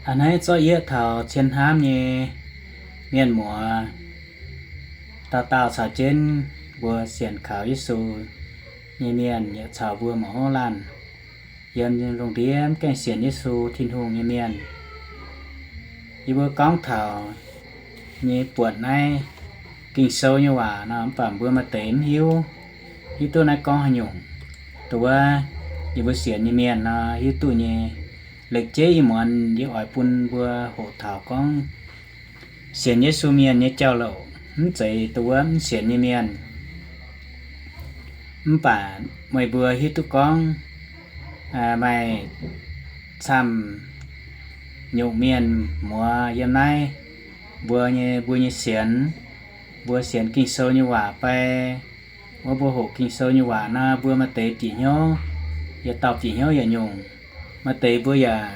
A'hneiv zorqv yieqv taux cien hnamv nyei mienh muoz, dauh dauh caux jienv mbuo sienx kaux Yesu nyei mienh yaac caux mbuo mouz laanh yiem lungh ndiev mv gaengh sienx Yesu Tin-Hungh nyei mienh. Yie mbuo gorngv taux nyei buonc naaiv Ging-Sou nyei waac nor, mv baac mbuo maaih deix mv hiuv, hiuv duqv naaiv gorngv haaix nyungc. Dongh wuov yie mbuo sienx nyei mienh nor hiuv duqv nyei. Lengc jeiv ih muonz yie oix bun mbuo hoqc taux gorngv sienx Yesu mienh nyei jauv-louc, mv zeiz dongh wuov mv sienx nyei mienh. Mv baac meih mbuo hiuv duqv gorngv maaih camv nyungc mienh muoz yiem naaiv mbuo nyei, mbuo nyei sienx, mbuo sienx Ging-Sou nyei waac fai wuov mbuo hoqc Ging-Sou nyei waac nor, mbuo maaih deix bieqc hnyouv, yietc dauh bieqc hnyouv yietc nyungc. Maaih deix mbuo yaac,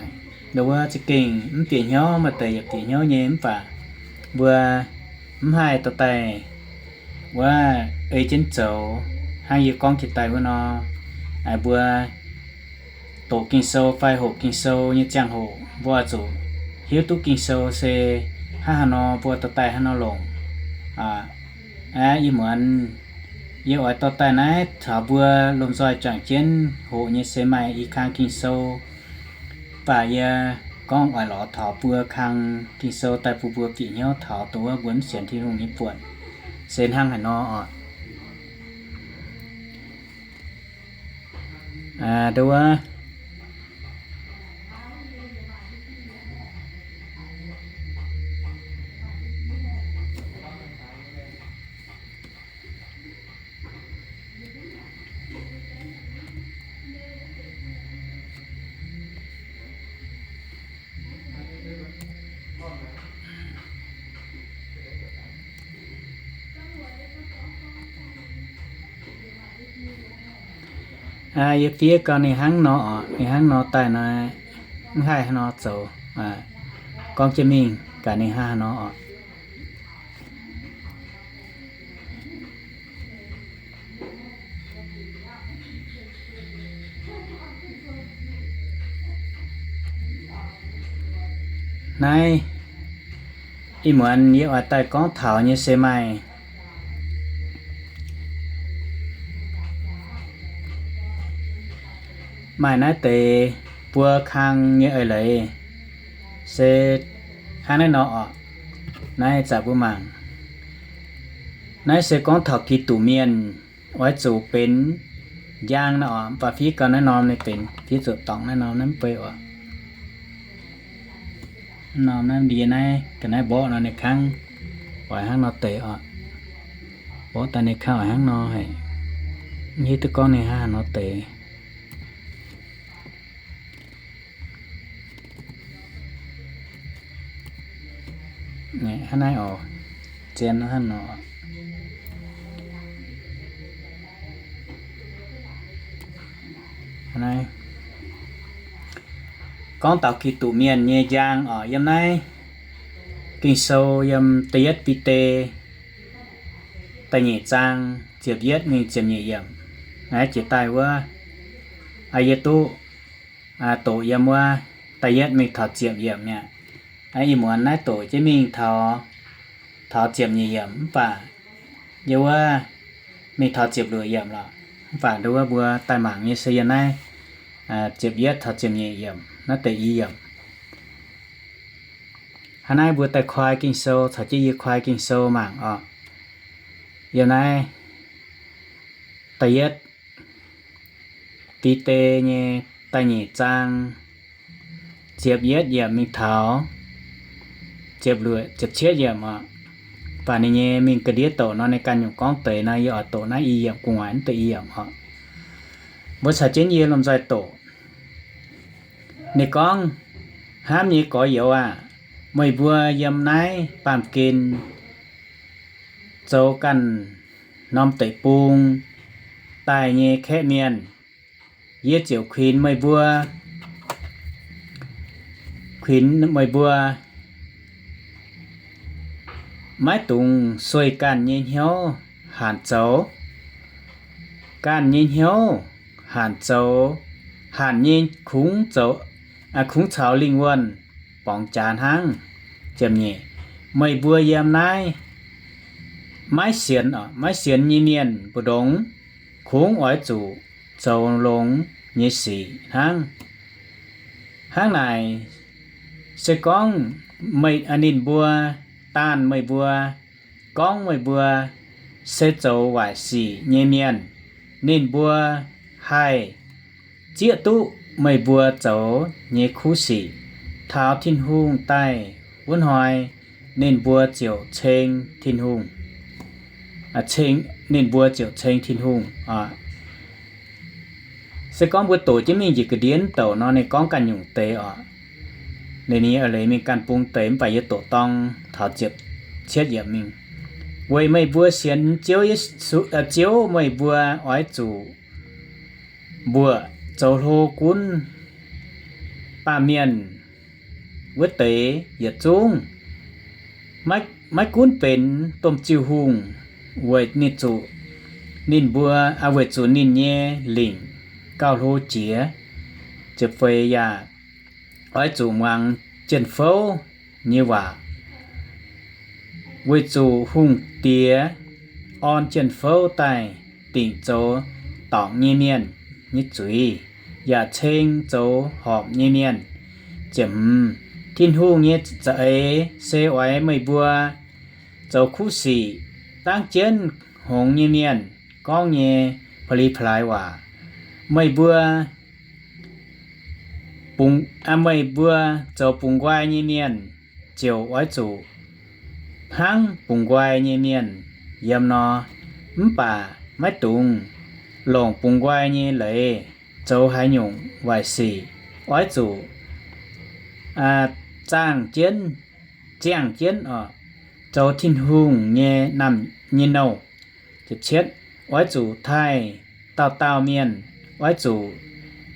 wuov za'gengh mv bieqc hnyouv, maaih deix yaac bieqc hnyouv nyei, mv baac mbuo mv haih dorh daaih wuov ei jienv zoux, hnangv yie gorngv jiex daaih wuov nor, mbuo doqc Ging-Sou fai hoqc Ging-Sou nyei ziangh hoc mbuo oix zuqc hiuv duqv Ging-Sou se hnangv haaix nor, mbuo dorh daaih hnangv nor longc. Ih muonz yie oix dorh daaih naaiv caux mbuo lomh nzoih juangc jienv hoqc nyei se maaih i kang Ging-Sou, mv baac yie gorngv oix lorz taux buo kang Ging-Sou daaih bun mbuo bieqc hnyouv taux dongh wuov mbuo mv sienx Tin-Hungh nyei buonc se hnangv haaix nor oc. Dongh wuov Yie fiev gau ninh hnangv nor oc, ninh hnangv nor daaih nor, mv haih haaix nor zoux. Gorngv jienv mingh gaax ninh hnangv haaix nor oc. Naaiv ih muonz yie oix daaih gorngv taux nyei se maaih, maaih naaiv deix buo kang nyei eix leiz se hnangv naaiv nor oc. Naaiv zaqc mbuo mangc. Naaiv se gorngv taux Giduc mienh oix zuqc benx njang naaiv oc, mv baac fiev gau naaiv norm ninh benx, fiev zuqc dorngc naaiv norm naaiv mv bei oc. Norm naaiv ndie naaiv ga'naaiv mborqv nor ninh kangv oix hnangv nor deix oc. Mborqv daaih ninh kangv oix hnangv nor haic. Mv hiuv duqv gorngv ninh hnangv haaix nor deix. Hnangv naaiv oc. Zien hnangv nor. Gorngv taux Giduc mienh nyei njang oc, yiem naaiv Ging-Sou yiem da'yietv Bide da'nyeic zaang ziepc yietv mingh ziepc nyeic yiemc. Naaiv jiex daaih wuov, yie duqv doqc yiem wuov da'yietv mingh taux ziepc yiemc mi'aqv. Ih muonz naaiv doqc jienv mingh taux, taux ziepc nyeic yiemc mv baac yie wuov mingh taux ziepc luoqc yiemc lorqc. Mv baac ndau wuov mbuo daaih mangc nyei se yiem naaiv ziepc yietv taux ziepc nyeic yiemc, naaiv deix i yiemc. Hnangv naaiv mbuo daaih koi Ging-Sou, caux jienv yie koi Ging-Sou mangc oc. Yiem naaiv da'yietv Bide nyei da'nyeic zaang ziepc yietv yiemc mingh taux ziepc luoqc, ziepc cietv yiemc oc. Mv baac ninh nyei mingh ga'ndiev doqc nor, ninh ganh nyungc gorngv deix nor, yie oix doqc naaiv i yiemc gu'nguaaic, mv deix i yiemc oc. Mbuo caux jienv yie lomh nzoih doqc. Ninh gorngv, hnamv nyei gorx-youz aah! Meih mbuo yiem naaiv baamh gen zoux ganh norm deic-bung daaih nyei kaeqv mienh, yie ziouc kuinx meih mbuo, kuinx meih mbuo maiv dungx sueih ganh nyei hnyouv hanc zoux. Ganh nyei hnyouv hanc zoux, hanc nyei kungx zoux, kungx caux lingh wuonh borngz jaax hnangv. Ziepc nyeic, meih mbuo yiem naaiv maiv sienx, maiv sienx nyei mienh mbu'ndongx kungx oix zuqc zoux longx nyei sic hnangv. Hnangv naaic, se gorngv meih, ninh mbuo daanh meih mbuo, gorngv meih mbuo se zoux waaic sic nyei mienh, ninh mbuo haih zieqv duqv meih mbuo zoux nyei kuv sic. Taux Tin-Hungh daaih wuov hnoi, ninh mbuo ziouc ceng Tin-Hungh, ninh mbuo ziouc ceng Tin-Hungh. Se gorngv mbuo doqc jienv mingh njiec ga'ndiev douc nor, ninh gorngv ganh nyungc deix oc. Ninh nyei eix leiz mingh ganh bung deix, mv baac yie doqc dorng taux ziepc cietv yiemc mingh. Weic meih mbuo sienx Ziouv, Ziouv meih mbuo oix zuqc mbuoqc zoux hlo gunv baamh mienh wuov deix yietc zungv, maiv gunv benx domh ziuh hungh, weic ninh zuqc ninh mbuo, weic zuqc ninh nyei lingc gauh hlo jiex. Ziepc feix, yaac oix zuqc muangx jien-fouv nyei waac, weic zuqc hungh diex orn jien-fouv daaih dingc zoux dorngc nyei mienh nyei zuiz, yaac ceng zoux horpc nyei mienh. Ziepc hmz, Tin-Hungh nyei za'eix se oix meih mbuo zoux kuv sic dangv jienv hngongx nyei mienh gorngv nyei pa'li pa'laaix waac. Meih mbuo, meih mbuo zoux bungx nqoi nyei mienh ziouc oix zuqc hnangv bungx nqoi nyei mienh yiem nor, mv baac maiv dungx longc bungx nqoi nyei leiz zoux haaix nyungc waaic sic. Oix zuqc zaangh jienv, ziangh jienv oc, zoux Tin-Hungh nyei naamh, nyei nouh. Oix zuqc taaih dauh dauh mienh, oix zuqc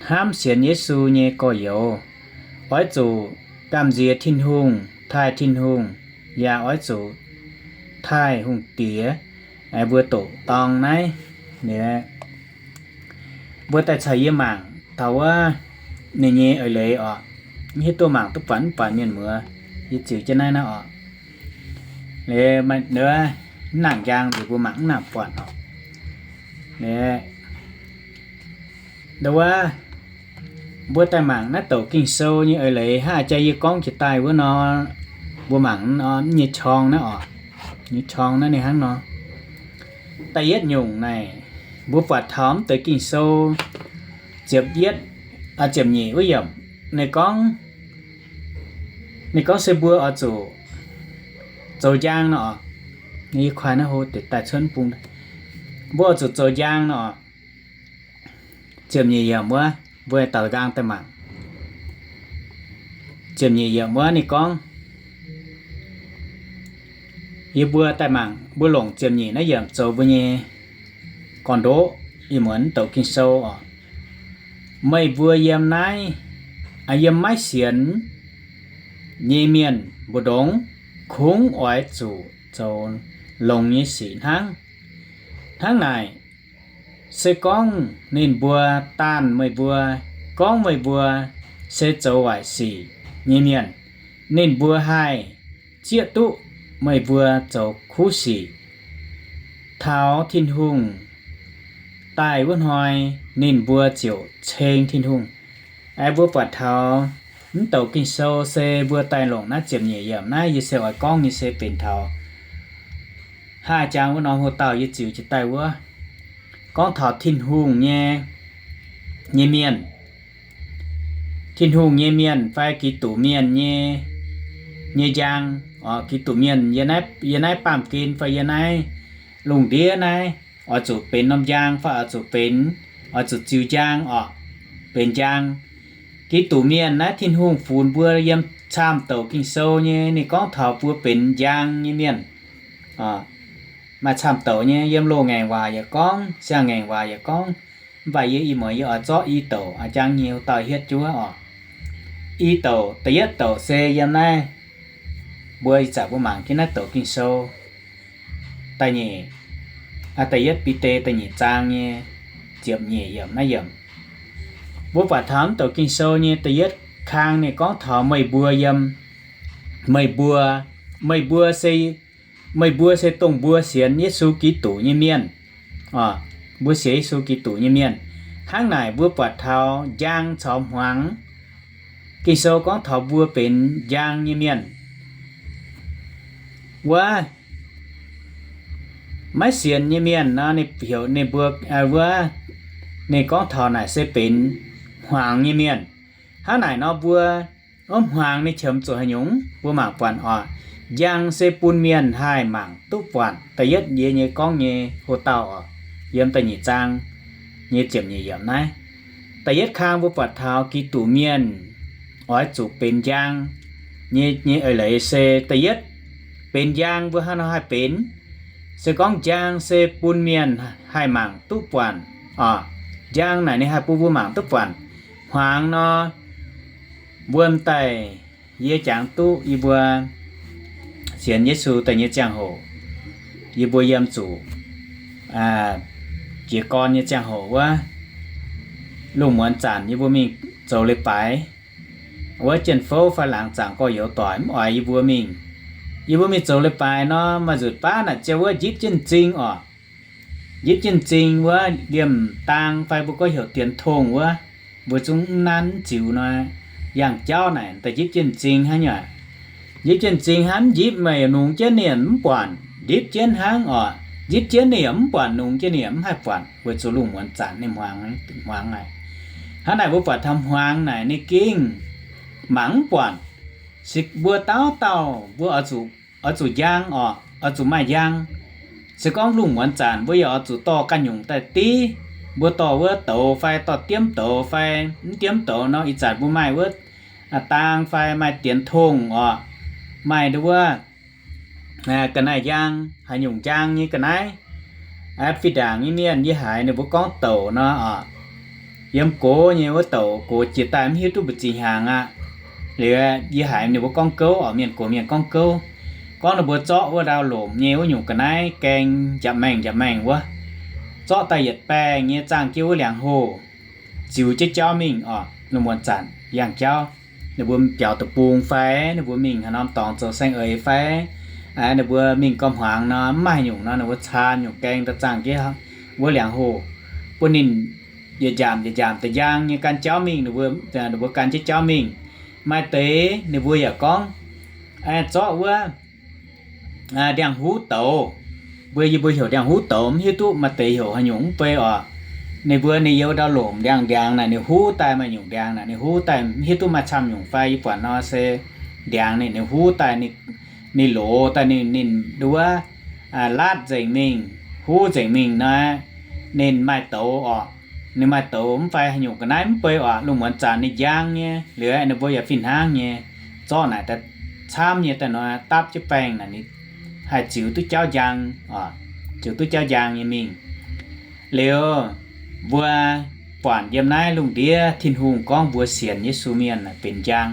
hnamv sienx Yesu nyei gorx-youz, oix zuqc gamh nziex Tin-Hungh, taaih Tin-Hungh, yaac oix zuqc taaih hungh diex. Mbuo doqc dorng naaiv, mbuo daaih caux yie mangc taux wuov ninh nyei eix leiz oc. Mv hiuv duqv mangc duqv buatc mv buatc mienh muoz, yie ziux jienv naaiv naaiv oc. Liuz, mv nangc njang nziex mbuo mangc mv nangc buatc oc. Ndo wuov, mbuo daaih mangc naaiv douc Ging-Sou nyei eix leiz hnangv jaa yie gorngv jiex daaih wuov nor, mbuo mangc nyei qorng naaiv oc, nyei qorng naaiv ninh hnangv nor. Da'yietv nyungc naaic, mbuo buatc taux mv deix Ging-Sou ziepc yietv, ziepc nyeic wuov yiemc, ninh gorngv, ninh gorngv se mbuo oix zuqc zoux njang nor. Yie kuaaiv naaiv hlo deix daaih cuotv bung, mbuo oix zuqc zoux njang nor. Ziepc nyeic yiemc wuov, mbuo daux nqaang daaih mangc. Ziepc nyeic yiemc wuov ninh gorngv, yie mbuo daaih mangc, mbuo longc ziepc nyeic naaiv yiemc zoux mbuo nyei gorn-ndoqv ih muonz douc Ging-Sou oc. Meih mbuo yiem naaiv, yiem maiv sienx nyei mienh mbu'ndongx kungx oix zuqc zoux longx nyei sic hnangv. Hnangv naaic, se gorngv ninh mbuo daanh meih mbuo, gorngv meih mbuo se zoux waaic sic nyei mienh, ninh mbuo haih zieqv duqv meih mbuo zoux kuv sic. Taux Tin-Hungh daaih wuov hnoi, ninh mbuo ziouc ceng Tin-Hungh. Aeqv, mbuo buatc taux mv douc Ging-Sou se mbuo daaih longc naaiv ziepc nyeic yiemc naaiv, yie se oix gorngv nyei se benx taux hnangv jang wuov norm hoc-dauh yie ziux jiex daaih wuov, gorngv taux Tin-Hungh nyei, nyei mienh, Tin-Hungh nyei mienh fai Giduc mienh nyei, nyei njang. Giduc mienh yiem naaiv baamh gen fai yiem naaiv lungh ndiev naaiv, oix zuqc benx norm njang fai oix zuqc benx, oix zuqc ziux njang oc, benx njang. Giduc mienh naaiv Tin-Hungh funx mbuo yiem camv douc Ging-Sou nyei, ninh gorngv taux mbuo benx njang nyei mienh. Maaih camv douc nyei, yiem loz-ngaengc waac yaac gorngv, siang-ngaengc waac yaac gorngv. Mv baac yie ih muonz yie oix zorqv i douc a'jang nyei dauh hietv juov oc. I douc, da'yietv douc se yiem naaiv, mbuo ih zanc mbuo mangc jienv naaiv douc Ging-Sou da'nyeic, da'yietv Bide da'nyeic zaang nyei ziepc nyeic yiemc naaiv yiemc. Mbuo buatc taux mv douc Ging-Sou nyei da'yietv kang ninh gorngv taux meih mbuo yiem, meih mbuo, meih mbuo se, meih mbuo se dongh mbuo sienx Yesu Giduc nyei mienh, mbuo sienx Yesu Giduc nyei mienh. Hnangv naaic mbuo buatc taux njang caux hmuangx. Ging-Sou gorngv taux mbuo benx njang nyei mienh. Wuov maiv sienx nyei mienh nor, ninh heuc ninh mbuo, wuov, ninh gorngv taux naaic se benx hmuangx nyei mienh. Hnangv naaic nor mbuo, wuov hmuangx ninh qiemx zuqc haaix nyungc? Mbuo mangc buatc oc. Njang se bun mienh haih mangc duqv buatc. Da'yietv yie nyei gorngv nyei ho dauh oc, yiem da'nyeic zaang nyei ziepc nyeic yiemc naaiv. Da'yietv kang mbuo buatc taux Giduc mienh oix zuqc benx njang nyei, nyei eix leiz se da'yietv, benx njang mbuo hnangv nor haih benx, se gorngv njang se bun mienh haih mangc duqv buatc oc. Njang naaic ninh haih bun mbuo mangc duqv buatc. Hmuangx nor, mbuo m'daaih, yie jangx duqv yie mbuo sienx Yesu daaih nyei ziangh hoc, yie mbuo yiem zuqc jiez gorn nyei ziangh hoc wuov, lungh muonz zanc yie mbuo mingh zoux leiz-baaix wuov, jien-fouv fai laangz zaangc gorx-youz doic mv oix yie mbuo mingh. Yie mbuo mingh zoux leiz-baaix nor, maaih nzunc baav naaic ziouc wuov njipv jienv m'zing oc. Njipv jienv m'zing wuov, liemh daang fai mbuo gorngv heuc dienx tongh wuov, mbuo zungv mv nanv mv ziux nor, yangh jauv naaic daaih njipv jienv m'zing hnangv nyei. Njipv jienv m'zing hnangv, mv njipv meih yaac nungx jienv ninh yaac mv buatc. Njipv jienv hnangv oc, njipv jienv ninh yaac mv buatc, nungx jienv ninh yaac mv haih buatc, weic zuqc lungh muonz zanc ninh hmuangx, hmuangx naaic. Hnangv naaic mbuo buatc taux hmuangx naaic ninh gengh mangc mv buatc. Se mbuo dauh dauh mbuo oix zuqc, oix zuqc njang oc, oix zuqc maaih njang. Se gorngv lungh muonz zanc mbuo yaac oix zuqc dorh ganh nyungc daaih div. Mbuo dorh wuov douz fai dorh diemv douz fai mv diemv douz nor, ih zanc mbuo maaih wuov daang fai maaih dienx tongh oc, maaih wuov ga'naaiv njang, haaix nyungc njang nyei ga'naaiv. Fih ndaangc nyei mienh yie haiz ninh mbuo gorngv douc nor oc, yiem gox nyei wuov douc, gox jiex daaih mv hiuv duqv mbu'ziex hnyangx aqv. Liuz yie haiz ninh mbuo gorngv gouv oc, mienh gox mienh gorngv gouv, gorngv ninh mbuo zorqv wuov ndau lomc nyei wuov nyungc ga'naaiv gaeng njapc maengh njapc maengh wuov, zorqv daaih yietc baengh nyei zaangh jienv wuov liangx hoh ziux jienv jauv mingh oc. Lungh muonz zanc yangh jauv, ninh mbuo biaux deic-bung fai ninh mbuo mingh haaix norm dorngx zoux saeng-eix fai ninh mbuo mingh gauh hmuangx nor, mv maaih haaix nyungc nor, ninh mbuo caa nyungc gaeng daaih zaangh jienv wuov liangx hoh, bun ninh yietc nzamc yietc nzamc da'njang nyei gan jauv mingh. Ninh mbuo gan jienv jauv mingh. Maaih deix ninh mbuo yaac gorngv zorqv wuov ndiangx-huv douz. Mbuo, yie mbuo heuc ndiangx-huv douz, mv hiuv duqv maaih deix heuc haaix nyungc mv bei oc. Ninh mbuo ninh yiem ndau lomc ndiangx-ndiangx naaic ninh huv daaih, maaih nyungc ndiangx naaic ninh huv daaih, mv hiuv duqv maaih camv nyungc fai. Yie buatc nor se ndiangx ninh, ninh huv daaih, ninh loz daaih, ninh, ninh nduov laatv nzengc mingh, huv nzengc mingh nor, ninh maaih douz oc. Ninh maaih douz mv fai haaix nyungc ga'naaiv mv bei oc. Lungh muonz zanc ninh njang nyei, liuz ninh mbuo yaac fih hnangv nyei zorqv naaic daaih camv nyei daaih nor dapv jienv baengh naaic, ninh haih ziux duqv jauv njang, ziux duqv jauv njang nyei mingh. Liuz mbuo buatc yiem naaiv lungh ndiev Tin-Hungh gorngv mbuo sienx Yesu mienh benx njang.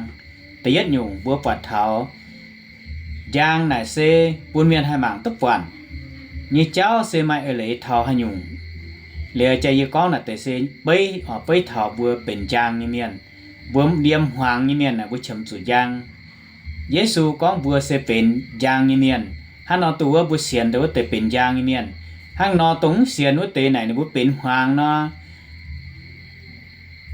Da'yietv nyungc mbuo buatc taux njang naaic se bun mienh haih mangc duqv buatc nyei jauv se maaih eix leiz taux haaix nyungc. Liuz jaa yie gorngv naaic deix se beiv, beiv taux mbuo benx njang nyei mienh. Mbuo yiem hmuangx nyei mienh naaic mbuo qiemx zuqc njang. Yesu gorngv mbuo se benx njang nyei mienh. Hnangv nor dongh wuov mbuo sienx dongh wuov deix benx njang nyei mienh. Hnangv nor dongh mv sienx wuov deix naaic ninh mbuo benx hmuangx nor,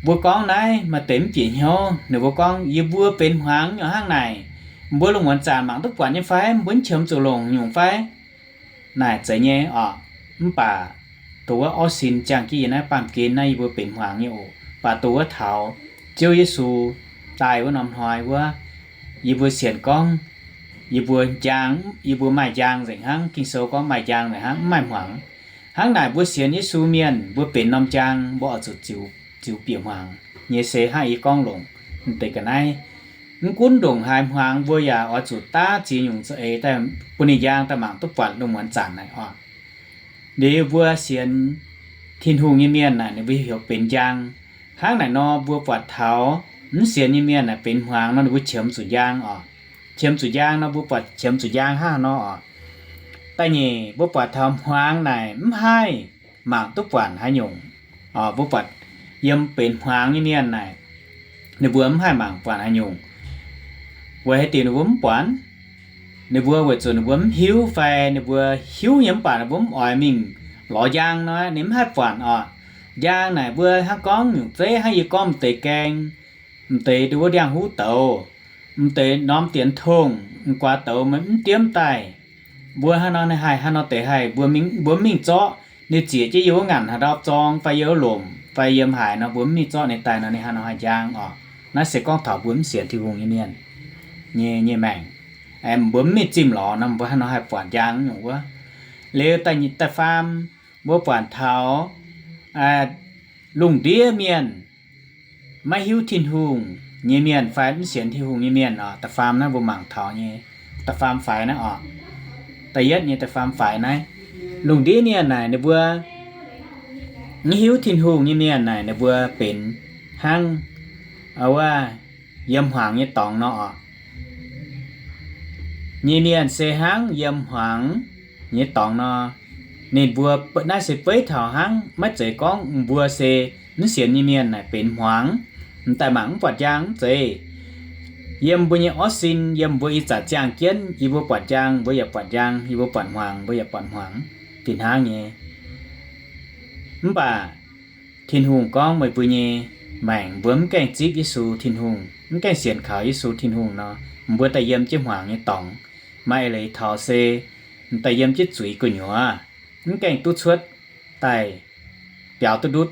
mbuo gorngv naaiv maaih deix mv bieqc hnyouv. Ninh mbuo gorngv, yie mbuo benx hmuangx nyei hnangv naaic, mbuo lungh muonz zanc mangc duqv buatc nyei fai? Mbuo mv qiemx zuqc longc nyungc fai? Naaic zeiz nyei oc. Mv baac dongh wuov orv sin ziangh jienv yie naaiv baamh gen naaiv yie mbuo benx hmuangx nyei oc. Baac dongh wuov taux Ziouv Yesu daaih wuov norm hnoi wuov, yie mbuo sienx gorngv yie mbuo njang, yie mbuo maaih njang nzengc hnangv. Ging-Sou gorngv maaih njang nzengc hnangv, mv maaih hmuangx. Hnangv naaic mbuo sienx Yesu mienh mbuo benx norm njang, mbuo oix zuqc ziux, ziux bieqc hmuangx nyei se hnangv yie gorngv longc deix ga'naaiv. Mv gunv ndongc haaix hmuangx mbuo yaac oix zuqc daav ziex nyungc za'eix daaih bun ninh njang daaih mangc duqv buatc lungh muonz zanc naaic oc. Liuz mbuo sienx Tin-Hungh nyei mienh naaic ninh mbuo heuc benx njang. Hnangv naaic nor mbuo buatc taux mv sienx nyei mienh naaic benx hmuangx nor ninh mbuo qiemx zuqc njang oc. Qiemx zuqc njang nor mbuo buatc qiemx zuqc njang hnangv haaix nor oc. Da'nyeic mbuo buatc taux hmuangx naaic mv haih mangc duqv buatc haaix nyungc. Mbuo buatc yiem benx hmuangx nyei mienh naaic, ninh mbuo mv haih mangc buatc haaix nyungc. Weic haaix diuc ninh mbuo mv buatc? Ninh mbuo weic zuqc ninh mbuo mv hiuv fai ninh mbuo hiuv nyei mv baac ninh mbuo mv oix mingh lorz njang nor, ninh mv haih buatc oc. Njang naaic mbuo hnangv gorngv nyungc zeiv hnangv yie gorngv m'deix gaeng, m'deix nduov ndiangx-huv douz, m'deix norm dienx tongh, m'guaax douz meih mv diemv daaih. Mbuo hnangv nor ninh haih, hnangv nor deix haih, mbuo mingh, mbuo mv mingh zorqv ninh, zieqc jienv yiem wuov ngaanc haaix ndau zorng fai yiem wuov lomc fai yiem haaix nor, mbuo mv mingh zorqv ninh daaih nor, ninh hnangv nor haih njang oc. Naaiv se gorngv taux mbuo mv sienx Tin-Hungh nyei mienh nyei, nyei maengc. Mbuo mv mingh zimh lorz nor, mbuo hnangv nor haih buatc njang nyungc wuov. Liuz da'faam, mbuo buatc taux lungh ndiev mienh, maiv hiuv Tin-Hungh nyei mienh fai mv sienx Tin-Hungh nyei mienh oc. Da'faam naaiv mbuo mangc taux nyei, da'faam faix naaiv oc. Da'yietv nyei da'faam faix naaiv, lungh ndiev mienh naaic ninh mbuo mv hiuv Tin-Hungh nyei mienh naaic ninh mbuo benx hnangv wuov yiem hmuangx nyei dorngx nor oc. Nyei mienh se hnangv yiem hmuangx nyei dorngx nor. Ninh mbuo, naaiv se beiv taux hnangv, maiv zeiz gorngv mbuo se mv sienx nyei mienh naaic benx hmuangx, m'daaih mangc mv buatc njang mv zeiz. Yiem mbuo nyei orv sin, yiem mbuo ih zanc ziangh jienv, yie mbuo buatc njang mbuo yaac buatc njang, yie mbuo buatc hmuangx mbuo yaac buatc hmuangx, fih hnangv nyei. Mv baac Tin-Hungh gorngv meih mbuo nyei maengc mbuo mv gaengh zipv Yesu Tin-Hungh, mv gaengh sienx kaux Yesu Tin-Hungh nor, mbuo daaih yiem jienv hmuangx nyei dorngx. Maaih eix leiz taux se m'daaih yiem jienv zuiz gu'nyuoz, mv gaengh duqv cuotv daaih biaux duqv ndutv.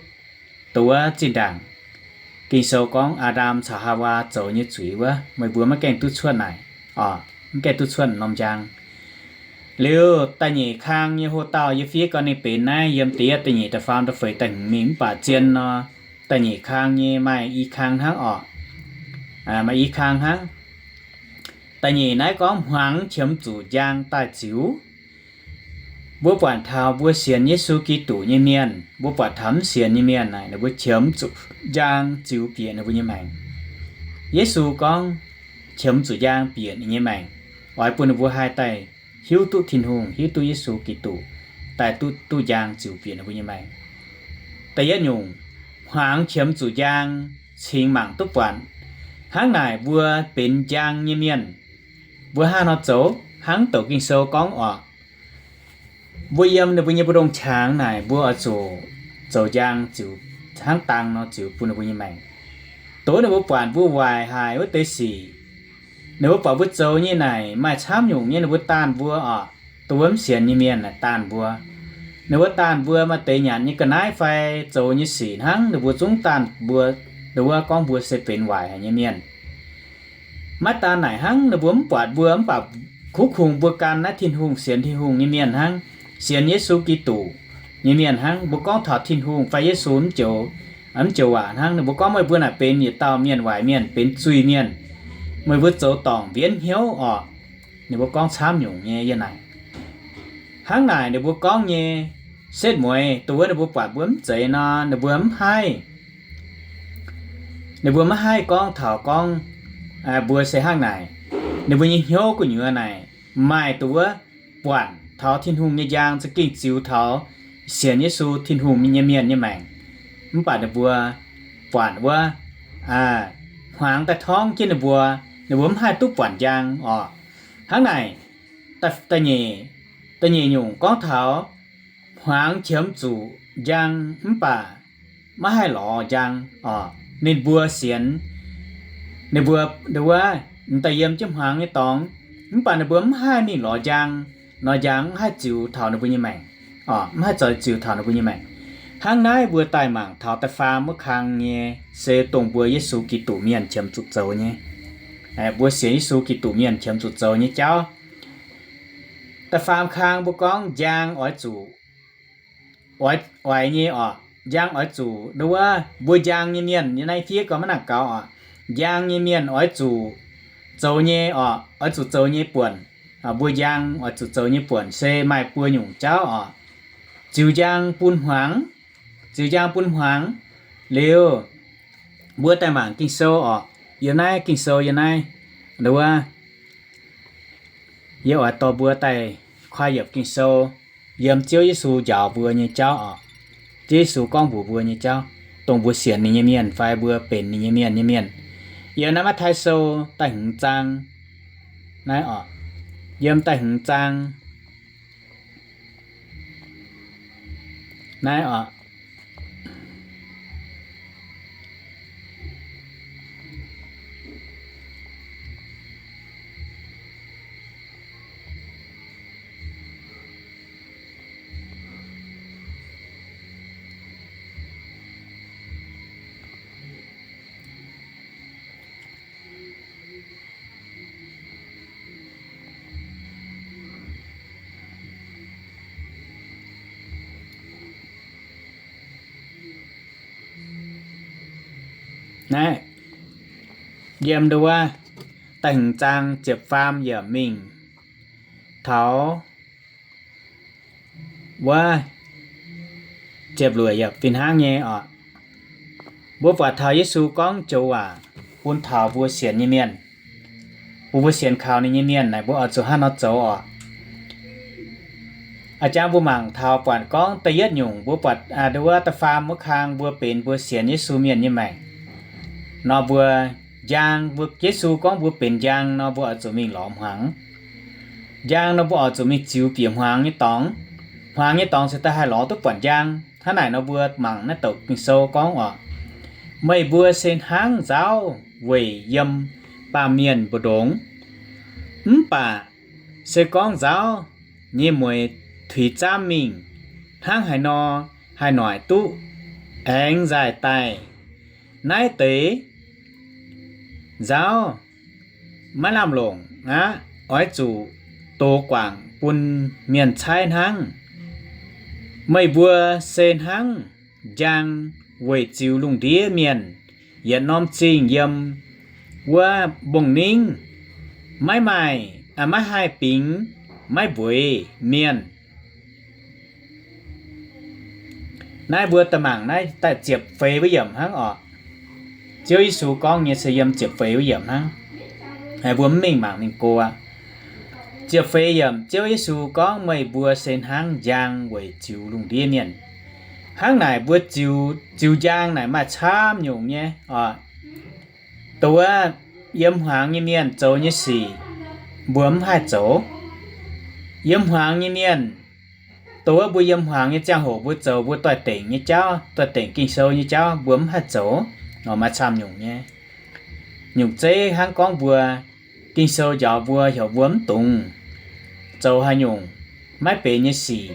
Dongh wuov zinh ndaangc Ging-Sou gorngv Aa^ndam caux Haawaa zoux nyei zuiz wuov, meih mbuo maiv gaengh duqv cuotv naaic oc, mv gaengh duqv cuotv norm njang. Liuz da'nyeic kang nyei hoc-dauh yie fiev gau ninh benx naaiv yiem da'yietv, da'nyeic, da'faam, da'feix, da'hmz mingh, mv baac zien nor, da'nyeic kang nyei maaih i kang hnangv oc. Maaih i kang hnangv. Da'nyeic naaiv gorngv hmuangx qiemx zuqc njang daaih ziux. Mbuo buatc taux mbuo sienx Yesu Giduc nyei mienh, mbuo buatc taux mv sienx nyei mienh naaic, ninh mbuo qiemx zuqc njang ziux bieqc ninh mbuo nyei maengc. Yesu gorngv qiemx zuqc njang bieqc ninh nyei maengc, oix bun ninh mbuo haih daaih hiuv duqv Tin-Hungh, hiuv duqv Yesu Giduc, daaih duqv, duqv njang ziux bieqc ninh mbuo nyei maengc. Da'yietv nyungc, hmuangx qiemx zuqc njang cingx mangc duqv buatc. Hnangv naaic mbuo benx njang nyei mienh, mbuo hnangv nor zoux hnangv douc Ging-Sou gorngv oc. Mbuo yiem ninh mbuo nyei mbu'ndongx-qangx naaic, mbuo oix zuqc zoux njang ziux, hnangv dang nor ziux bun ninh mbuo nyei maengc. Dongh ninh mbuo buatc mbuo waaic haic wuov deix sic, ninh mbuo buatc mbuo zoux nyei naaic maaih camv nyungc nyei ninh mbuo daanh mbuo oc. Dongh wuov mv sienx nyei mienh naaic daanh mbuo. Ninh mbuo daanh mbuo maaih deix nyanc nyei ga'naaiv fai zoux nyei sic hnangv, ninh mbuo zungv daanh mbuo, ninh mbuo gorngv mbuo se benx waaic haic nyei mienh. Maiv daan naaic hnangv, ninh mbuo mv buatc mbuo mv baac kuv kungx mbuo gan naaiv Tin-Hungh, sienx Tin-Hungh nyei mienh hnangv, sienx Yesu Giduc nyei mienh hnangv. Mbuo gorngv taux Tin-Hungh fai Yesu mv joux, mv joux waac hnangv, ninh mbuo gorngv meih mbuo naaic benx yietc dauh mienh waaic mienh, benx zuiz-mienh. Meih mbuo zoux dorngc mbienv hnyouv oc. Ninh mbuo gorngv camv nyungc nyei yie naaic. Hnangv naaic ninh mbuo gorngv nyei, setv mueiz dongh wuov ninh mbuo buatc mbuo mv zeiz nor, ninh mbuo mv haih, ninh mbuo maiv haih gorngv taux gorngv mbuo se hnangv naaic. Ninh mbuo nyei hnyouv gu'nyuoz naaic maaih dongh wuov buatc taux Tin-Hungh nyei njang za'gengh ziux taux sienx Yesu Tin-Hungh nyei mienh nyei maengc. Mv baac ninh mbuo buatc wuov hmuangx daaih torngv jienv ninh mbuo, ninh mbuo mv haih duqv buatc njang oc. Hnangv naaic, da'nyeic, da'nyeic nyungc gorngv taux hmuangx qiemx zuqc njang mv baac maiv haih lorz njang oc. Ninh mbuo sienx, ninh mbuo, wuov, m'daaih yiem jienv hmuangx nyei dorngx, mv baac ninh mbuo mv haih mingh lorz njang, nor njang mv haih ziux taux ninh mbuo nyei maengc, mv haih zoux ziux taux ninh mbuo nyei maengc. Hnangv naaiv mbuo daaih mangc taux da'faam wuov kang nyei, se dongh mbuo Yesu Giduc mienh qiemx zuqc zoux nyei. Mbuo sienx Yesu Giduc mienh qiemx zuqc zoux nyei jauv. Da'faam kang mbuo gorngv njang oix zuqc, oix, oix nyei oc, njang oix zuqc, wuov, mbuo njang nyei mienh, naaiv fiev gau maiv nangc gaux oc. Njang nyei mienh oix zuqc zoux nyei oc, oix zuqc zoux nyei buonc. Mbuo njang oix zuqc zoux nyei buonc se maaih buo nyungc jauv oc. Ziux njang bun hmuangx, ziux njang bun hmuangx. Liuz, mbuo daaih mangc Ging-Sou oc. Yiem naaiv Ging-Sou yiem naaiv, wuov, yie oix dorh mbuo daaih koi yiepc Ging-Sou, yiem Ziouv Yesu njaaux mbuo nyei jauv oc. Ziouv Yesu gorngv mbuox mbuo nyei jauv, dongh mbuo sienx ninh nyei mienh fai mbuo benx ninh nyei mienh nyei mienh. Yiem naaiv Matv^taai Sou da'hmz zaang naaiv oc, yiem da'hmz zaang naaiv oc. Naaiv, yiem nduov, da'hmz zaang ziepc faam yiemc mingh taux wuov ziepc luoqc yiemc fih hnangv nyei oc. Mbuo buatc taux Yesu gorngv joux waac bun taux mbuo sienx nyei mienh, bun mbuo sienx kaux ninh nyei mienh naaic mbuo oix zuqc hnangv nor zoux oc. A'jang mbuo mangc taux buatc gorngv da'yietv nyungc mbuo buatc nduov da'faam wuov kang mbuo benx mbuo sienx Yesu mienh nyei maengc nor mbuo njang, mbuo Yesu gorngv mbuo benx njang nor mbuo oix zuqc mingh lorz hmuangx. Njang nor mbuo oix zuqc mingh ziux bieqc hmuangx nyei dorngx. Hmuangx nyei dorngx se da'haih lorz duqv buatc njang. Hnangv naaic nor mbuo mangc naaiv douc Ging-Sou gorngv oc, meih mbuo se hnangv nzaauv weic yiem baamh mienh mbu'ndongx. Mv baac se gorngv nzaauv nyei mueiz tuix zaamv mingh, hnangv haaix nor haih noic duqv aengx nzaaih daaih? Naaiv deix nzaauv maiv lamh longc aqv, oix zuqc dox guangc bun mienh caaiv hnangv. Meih mbuo se hnangv njang weic ziux lungh ndiev mienh. Yietc norm zingh yiem wuov mbong-ningv maiv maaih, maiv haih bingx maiv mbueiz mienh. Naaiv mbuo daaih mangc naaiv daaih ziepc feix wuov yiemc hnangv oc. Ziouv Yesu gorngv nyei se yiem ziepc feix wuov yiemc hnangv. Mbuo mv mingh mangc ninh go aqv. Ziepc feix yiemc Ziouv Yesu gorngv, meih mbuo se hnangv njang weic ziux lungh ndiev mienh. Hnangv naaic mbuo ziux, ziux njang naaic maaih camv nyungc nyei oc. Dongh wuov yiem hmuangx nyei mienh zoux nyei sic, mbuo mv haih zoux. Yiem hmuangx nyei mienh, dongh wuov mbuo yiem hmuangx nyei ziangh hoc mbuo zoux mbuo doix-dengc nyei jauv, doix-dengc Ging-Sou nyei jauv, mbuo mv haih zoux. Maaih camv nyungc nyei. Nyungc zeiv hnangv gorngv mbuo Ging-Sou njaaux mbuo heuc mbuo mv dungx zoux haaix nyungc maiv benx nyei sic.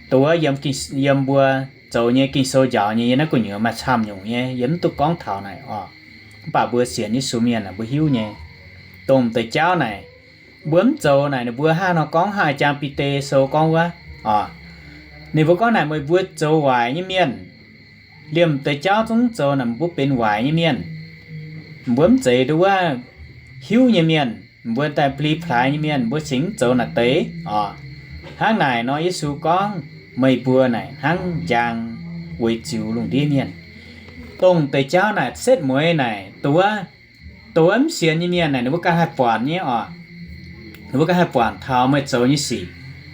Dongh wuov yiem mbuo zoux nyei Ging-Sou njaaux nyei yiem naaiv gu'nyuoz maaih camv nyungc nyei, yie mv duqv gorngv taux naaic oc. Mv baac mbuo sienx Yesu mienh naaic mbuo hiuv nyei. Dongh m'deix jauv naaic, mbuo mv zoux naaic ninh mbuo hnangv nor gorngv hnangv a'jang Bide Sou gorngv wuov oc. Ninh mbuo gorngv naaic, meih mbuo zoux waaic nyei mienh, liemh deix jauv zungv zoux naaic mbuo benx waaic nyei mienh. Mbuo mv zeiz nduov wuov hiuv nyei mienh, mbuo daaih bli plaaix nyei mienh, mbuo cingx mv zoux naaic deix oc. Hnangv naaic nor Yesu gorngv, meih mbuo naaic hnangv njang weic ziux lungh ndiev mienh. Dongh deix jauv naaic setv mueiz naaic, dongh wuov, dongh wuov mv sienx nyei mienh naaic ninh mbuo ganh haih buatc nyei oc. Ninh mbuo ganh haih buatc taux meih zoux nyei sic.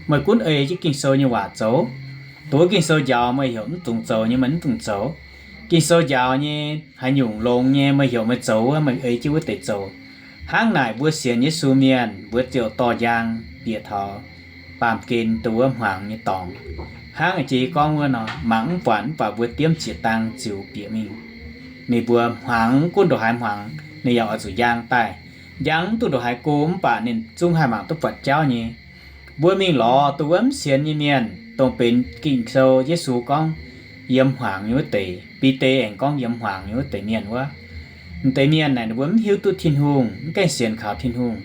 Meih gunv ei jienv Ging-Sou nyei waac zoux. Dongh wuov Ging-Sou njaaux meih heuc mv dungx zoux nyei meih mv dungx zoux. Ging-Sou njaaux nyei haaix nyungc longx nyei meih heuc meih zoux wuov meih ei jienv wuov deix zoux. Hnangv naaic mbuo sienx Yesu mienh mbuo ziouc dorh njang bieqc taux baamh gen dongh wuov hmuangx nyei dorngx. Hnangv jiex gorngv wuov nor, mangc mv buatc mv baac mbuo diemv zieqc dang ziux bieqc mingh. Ninh mbuo hmuangx gunv ndongc haaix hmuangx, ninh yaac oix zuqc njang daaih. Njang mv duqv ndongc haaix go mv baac ninh zungv haih mangc duqv buatc jauv nyei. Mbuo mingh lorz dongh wuov mv sienx nyei mienh, dongh benx Ging-Sou Yesu gorngv yiem hmuangx nyei wuov deix, Bide aengx gorngv yiem hmuangx nyei wuov deix mienh wuov. M'deix mienh naaic ninh mbuo mv hiuv duqv Tin-Hungh, mv gaengh sienx kaux Tin-Hungh.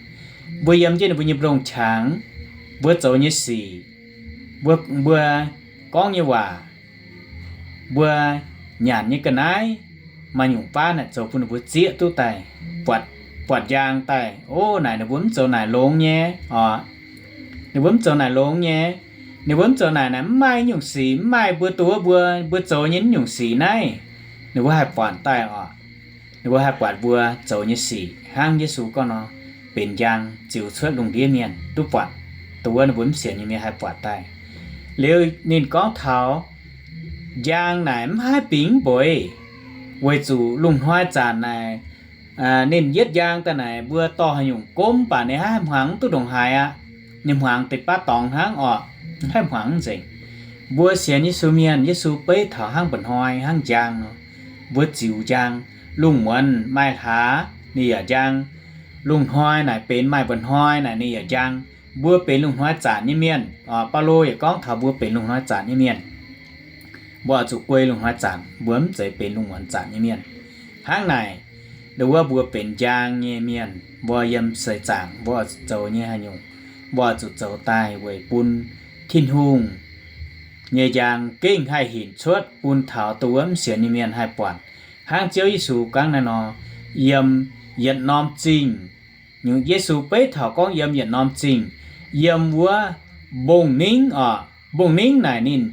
Mbuo yiem jienv ninh mbuo nyei m'long-qangx, mbuo zoux nyei sic, mbuo, mbuo gorngv nyei waac, mbuo nyanc nyei ga'naaiv, maaih nyungc baav naaic zoux bun ninh mbuo zieqv duqv daaih, buatc, buatc njang daaih. O, naaic ninh mbuo mv zoux naaic longx nyei oc. Ninh mbuo mv zoux naaic longx nyei. Ninh mbuo mv zoux naaic, naaic mv maaih nyungc sic, mv maaih mbuo dongh wuov mbuo, mbuo zoux nyei naaiv nyungc sic naaiv. Ninh mbuo haih buatc daaih oc. Ninh mbuo haih buatc mbuo zoux nyei sic hnangv Yesu gorngv nor, benx njang ziux cuotv lungh ndiev mienh duqv buatc. Dongh wuov ninh mbuo mv sienx nyei mienh haih buatc daaih. Liuz ninh gorngv taux njang naaic mv haih bingx mbueiz, weic zuqc lungh hnoi zanc naaic Ninh yietv njang daaih naaic, mbuo dorh haaix nyungc gomv baac ninh haih hmuangx mv duqv ndongc haaix aqv. Ninh hmuangx deix baav dorngx hnangv orqc, haih hmuangx mv nzengc. Mbuo sienx Yesu mienh, Yesu beiv taux hnangv mba'hnoi hnangv njang nor, mbuo ziux njang. Lungh muonz maaih hlaax ninh yaac njang. Lungh hnoi naaic benx maaih mba'hnoi naaic ninh yaac njang. Mbuo benx lungh hnoi zanc nyei mienh. Baulo yaac gorngv taux mbuo benx lungh hnoi zanc nyei mienh. Mbuo oix zuqc guei lungh hnoi zanc, mbuo mv zeiz benx lungh muonz zanc nyei mienh. Hnangv naaic, nduov mbuo benx njang nyei mienh, mbuo yiem seix zaangc mbuo oix zuqc zoux nyei haaix nyungc, mbuo oix zuqc zoux daaih weic bun Tin-Hungh nyei njang gengh haih hinc cuotv bun taux dongh wuov mv sienx nyei mienh haih buatc. Hnangv Ziouv Yesu gorngv naaiv nor, yiem yietc norm zingh, Yesu beiv taux gorngv yiem yietc norm zingh, yiem wuov mbong-ningv oc. Mbong-ningv naaic ninh,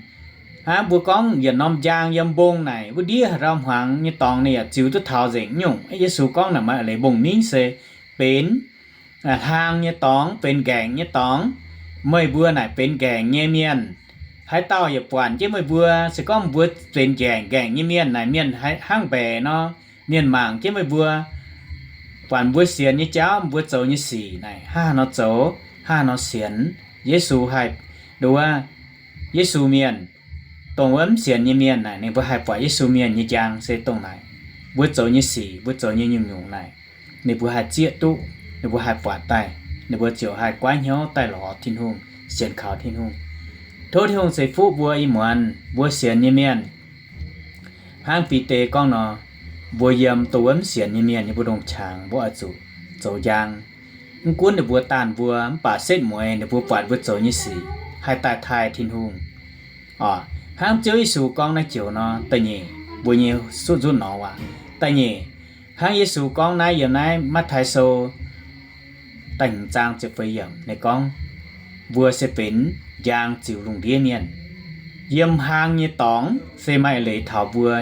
hnangv mbuo gorngv yietc norm njang yiem mbong naaic, wuov ndiev haaix dauh hmuangx nyei dorngx ninh yaac ziux duqv taux nzengc nyungc. Yesu gorngv naaic maaih leiz mbong-ningv se benx hlaang nyei dorngx, benx nqaengc nyei dorngx. Meih mbuo naaic benx nqaengc nyei mienh. Haaix dauh yaac buatc jienv meih mbuo, se gorngv mbuo benx nqaengc, nqaengc nyei mienh naaic, mienh hnangv mbaeqc nor, mienh mangc jienv meih mbuo, buatc mbuo sienx nyei jauv, mbuo zoux nyei sic naaic hnangv haaix nor zoux, hnangv haaix nor sienx. Yesu haih, nduov, Yesu mienh, dongh wuov mv sienx nyei mienh naaic ninh mbuo haih buatc Yesu mienh nyei njang se dongh naaic. Mbuo zoux nyei sic, mbuo zoux nyei nyungc-nyungc naaic, ninh mbuo haih zieqv duqv, ninh mbuo haih buatc daaih, ninh mbuo ziouc haih goiv hnyouv daaih lorz Tin-Hungh, sienx kaux Tin-Hungh. Tov Tin-Hungh ceix fuqv mbuo ih muonz mbuo sienx nyei mienh, hnangv Bide gorngv nor, mbuo yiem dongh wuov mv sienx nyei mienh nyei mbu'ndongx-qangx mbuo oix zuqc zoux njang. Mv gunv ninh mbuo daanh mbuo mv baac setv mueiz ninh mbuo buatc mbuo zoux nyei sic haih daaih taaih Tin-Hungh. Oc, hnangv Ziouv Yesu gorngv naaiv joux nor, da'nyeic mbuo nyei suqv nzunv nor waac. Da'nyeic, hnangv Yesu gorngv naaiv yiem naaiv Matv^tai Sou da'hmz zaang ziepc feix yiemc ninh gorngv, mbuo se benx njang ziux lungh ndiev mienh. Yiem hlaang nyei dorngx se maaih leiz taux mbuo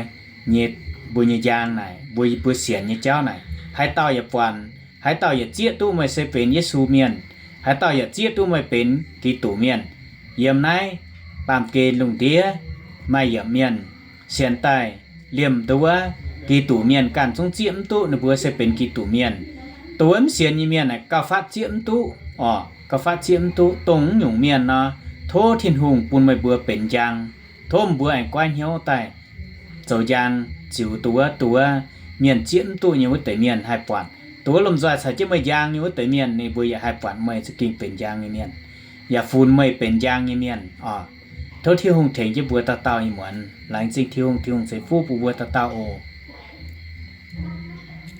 nyei, mbuo nyei njang naaic, mbuo, mbuo sienx nyei jauv naaic. Haaix dauh yaac buatc, haaix dauh yaac zieqv duqv meih se benx Yesu mienh. Haaix dauh yaac zieqv duqv meih benx Giduc mienh. Yiem naaiv baamh gen lungh ndiev maaih yiemc mienh sienx daaih liemh nduov Giduc mienh ganh zungv zieqv mv duqv ninh mbuo se benx Giduc mienh. Dongh wuov mv sienx nyei mienh naaic gauh fatv zieqv mv duqv oc, gauh fatv zieqv mv duqv. Dongh wuov nyungc mienh nor, tov Tin-Hungh bun meih mbuo benx njang. Tov mbuo aengx goiv hnyouv daaih zoux njang ziux dongh wuov, dongh wuov mienh zieqv mv duqv nyei wuov deix mienh haih buatc. Dongh wuov lomh nzoih caux jienv meih njang nyei wuov deix mienh, ninh mbuo yaac haih buatc meih za'gengh benx njang nyei mienh, yaac funx meih benx njang nyei mienh oc. Tov Tin-Hungh tengx jienv mbuo dauh dauh ih muonz. Laengz zingh Tin-Hungh, Tin-Hungh ceix fuqv bun mbuo dauh dauh oc.